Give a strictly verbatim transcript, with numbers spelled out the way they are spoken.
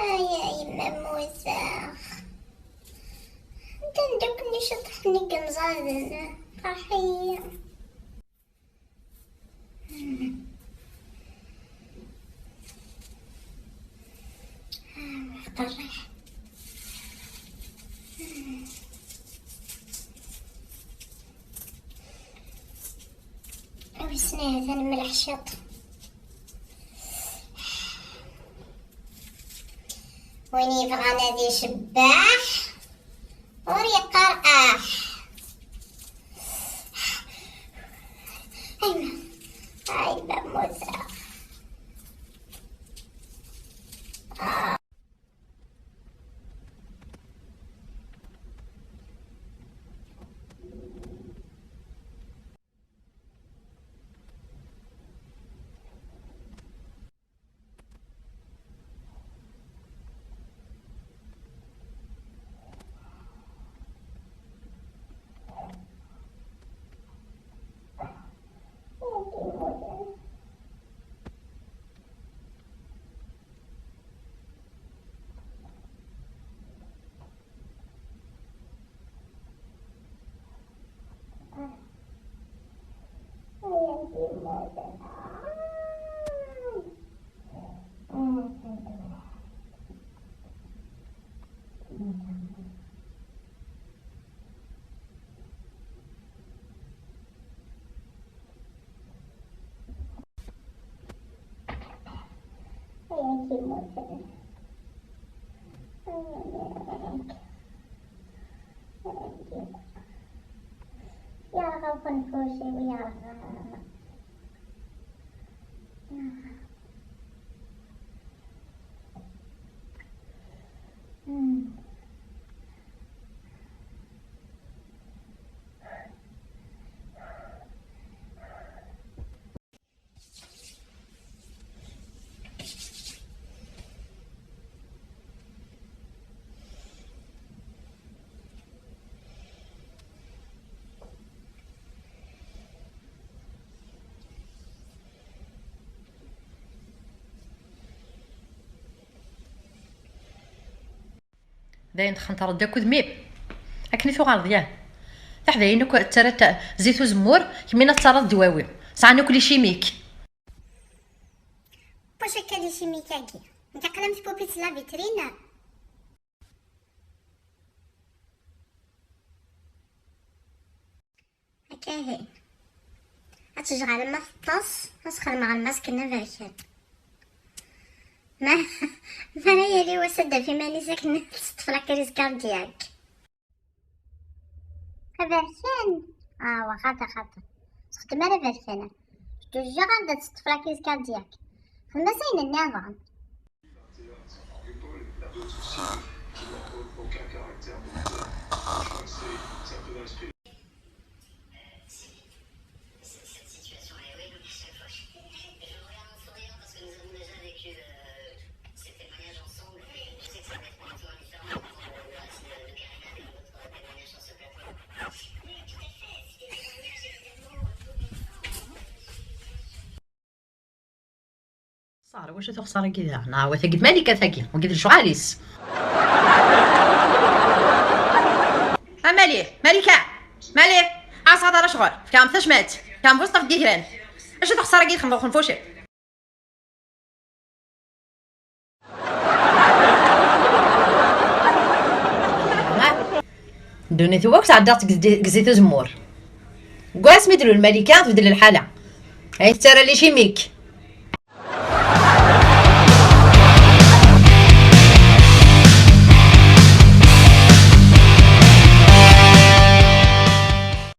Ay, ay, ma mmuteɣ. Anda n-, akk-nni ciṭuḥ-nni n yemẓaden. Ferḥ-iyi. Qerriḥ. Wissen ahat ad nemleḥ ciṭ. Win yebɣan ad icebbeḥ, ur yeqqar aḥ. Ayma, ayma mmuteɣ. Yerɣa uxenfuc-iw, yerɣa. Dayen txenṭreḍ-d akk udem-im. Akken i tuɣaleḍ, yah. Taḥdayin akk ttarrant zzit uzemmur, kemmini ad tettaraḍ ddwawi. Sɛan akk les chimiques. Wacu akka les chimiques-agi? Nekk aql-am tpupit la vitrine. Akka ihi. Ad tejɣalem ma teṭṭes, ad s-xedmeɣ lmask-nni aberkan. Ma, mi ara yali wass ad d-taf iman-is akken teṭṭef la crise cardiaque. Aberkan? Ah, wa xaṭi, xaṭi. Sexdem ara aberkan. Ǧǧuǧǧeɣ anda teṭṭef la crise cardiaque. Xdem-as ayen nniḍen. Ṣar, wacu tuɣ Ṣar-agi da? Neɣ wa tagi d Malika tagi, wagi d lecɣal-is. A Mali, Malika, Mali, ɛaṣaḍ ara ccɣel, fkaɣ-am tacmat, fkaɣ-am buṣṭaf n yigran. Acu tuɣ Ṣar-agi txedmeḍ xenfuci? Ddunit-iw akk sɛeddaɣ-tt deg zzit uzemmur. Deg wasmi d-tlul Malika tbeddel lḥala. Ay tettarra les chimiques.